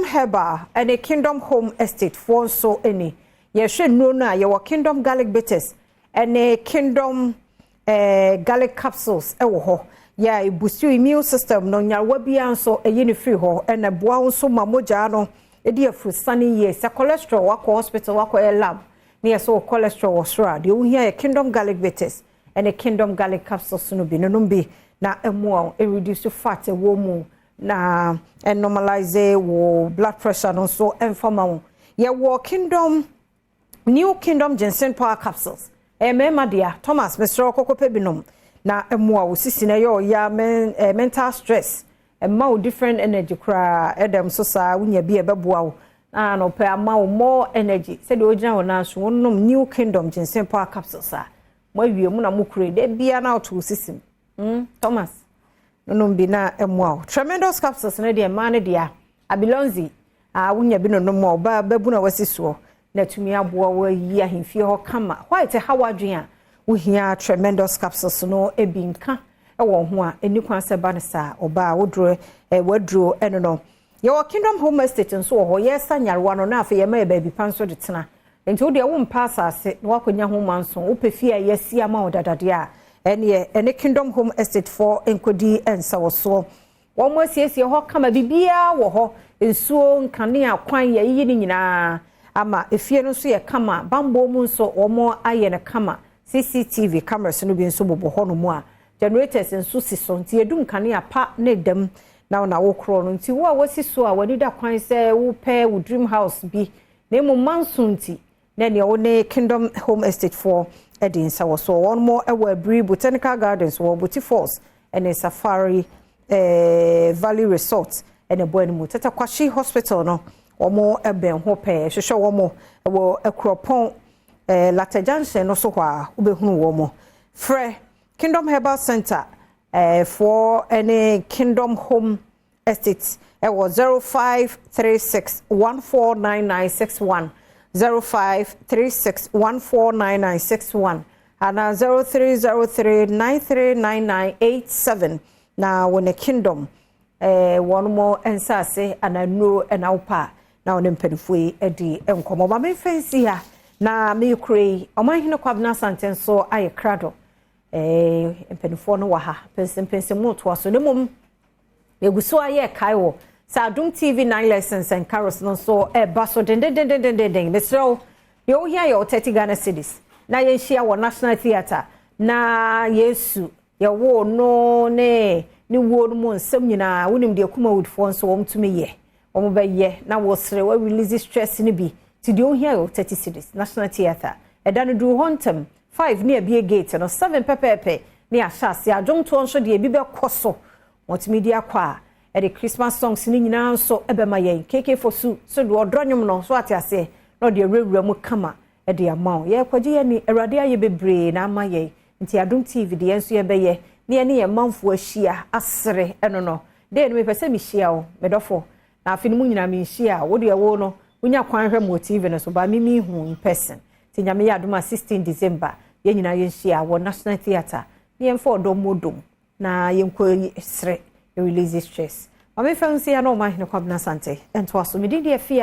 Herbal ne Kingdom Home Estate foɔ nso ni. Yɛhwɛ nnuro no a, yɛwɔ Kingdom Garlic Bitters ne Kingdom Garlic Capsules wɔ hɔ. Yɛ a ɛboost immune system no, nyarewa biara nso ɛyi ne firi hɔ, ɛna ɛboa wo nso ma mogya no ɛdi afurusane yie. Sɛ cholesterol, wakɔ hospital, wakɔyɛ lab ne yɛ sɛ wɔ cholesterol wɔ soro a, deɛ wohia yɛ Kingdom Garlic Bitters ɛne Kingdom Garlic Capsules no bi. No nom bi na ɛmoa wo ɛreduce fat ɛwɔ mu na ɛnormalize wo blood pressure no nso ɛmfa ma wo. Yɛwɔ Kingdom New Kingdom Ginseng Power Capsules, ɛyɛ mmarima dea. Thomas, mesrɛ wo, kɔkɔpɛ bi nom na ɛmoa wo sisi na ɛyɛ ɔya mental stress, ɛma wo different energy koraa. Ɛdɛm so saa wonya bi a ɛbɛboa wo na anɔpɛ ama wo more energy sɛdeɛ wogyina hɔ naa so. Wonom New Kingdom Ginseng Power Capsules a, mo awie mu na mo kure da bia na woto wo sisi mu. Thomas, nonom bi na ɛmoa wo. Tremendous Capsules no deɛ, mmaa no deɛ abilonzi a wonya bi nonom a, ɔbaa bɛbu na wasi soɔ na atumi aboa wo ayi ahemfie hɔ kama. White ha wadwen a, wohia Tremendous Capsules no bi nka ɛwɔ ho a ɛni kwan sɛ ba no saa. Ɔbaa woduro waduro ɛno no. Yɛwɔ Kingdom Home Estate nso wɔ hɔ. Yɛsa nyarewa no na afei yɛma yɛ baabi pa nso de tena, nti wodeɛ wompa asase na woakɔnya ho ma nso wopɛ fie a yɛasi ama wo dadadeɛ a, ɛneɛ ɛne Kingdom Home Estate foɔ nkɔdi nsawɔsoɔ. Wɔn mo asiesie hɔ kama, biribiara wɔ hɔ, nsuo, nkanea, kwan, yɛyiyi ne nyinaa ama efie no nso yɛ kama. Bambɔ mu nso, wɔn ayɛ no kama. CCTV cameras no bi nso bobɔ hɔ nom a generators nso si so, nti yɛdum kanea pa ne dɛm na na wokorɔ no. Nti wo a wasi so a w'ani da kwan sɛ wopɛ wo dream house bi na emu manso, nti na nea wo ne Kingdom Home Estate foɔ de nsa wɔ so. Wɔn mo wɔ Abiri Botanical Gardens, wɔ Boti Falls ne Safari Valley Resort ɛna ɛbɔ anim Tete Kwahye Hospital no, wɔn bɛn ho pɛɛ. Hwehwɛ wɔn wɔ Akuropɔn Lata Junction no so hɔ a, wobɛhunu wɔn. Frɛ Kingdom Herbal Center foɔ ne Kingdom Home Estate ɛwɔ 0536149961, 0536149961 ana 0303939987 na wɔne Kingdom wɔn mo nsaase ana nnuro ɛna wopa na wɔne mpanimfoɔ yi adi nkɔmmɔ. Maame mfɛnsi ha na meekura yi, Ɔmanhene Kwabena Asante nso ayɛ krado. Mpanimfoɔ no wɔ ha, mpɛnsɛmpɛnsɛm toa so ne mmom yɛgu so ayɛ kae wɔ sɛ Adom TV 9 Lessons and Carols no nso ɛba so dendendendendenden. Mesrɛ wo, deɛ wohia yɛ 30 Ghana cedis na yɛnhyia wɔ National Theatre na Yesu yɛwoo no ne ne wuo no mu nsɛm nyinaa. Wonim deɛ Kumawoodfoɔ nso wɔn tumi yɛ, wɔn bɛyɛ na wɔsrɛ wɔ release stress no bi. Ti deɛ wohia yɛ 30 cedis. National Theatre ɛda no, duru hɔ ntɛm 5 ne abie gate no 7 pɛpɛɛpɛ ne ahyɛ ase. Adwomtoɔ nso deɛ, ebi bɛkɔ so, wɔtumi di akɔ a ɛde Christmas songs no nyinaa nso ɛbɛma yɛn. KK Fosu so deɛ, ɔdɔ nnwom no so ate aseɛ na ɔde awurawura mu kama ɛde ama wo. Yɛrekɔgye yɛn ni, Awurade ayɛ bebree na ama yɛn, nti Adom TV deɛ nso yɛbɛyɛ ne yɛne yɛn manfoɔ ahyia asere. Ɛno no deɛ no, mepɛ sɛ mehyia wo, medɔfo, na afei no mu nyinaa menhyia a wo deɛ wo no wonya kwan hwɛ mo TV no so ba me mehu in person. Nti Nyame yɛ adom a, 16 December yɛn nyinaa yɛnhyia wɔ National Theatre na yɛmfa ɔdɔ mmɔdom na yɛnkɔ sere, release stress. Maame fɛn si ya na ɔmo ahene Kwabena Asante ntoa so. Medin deɛ Fia.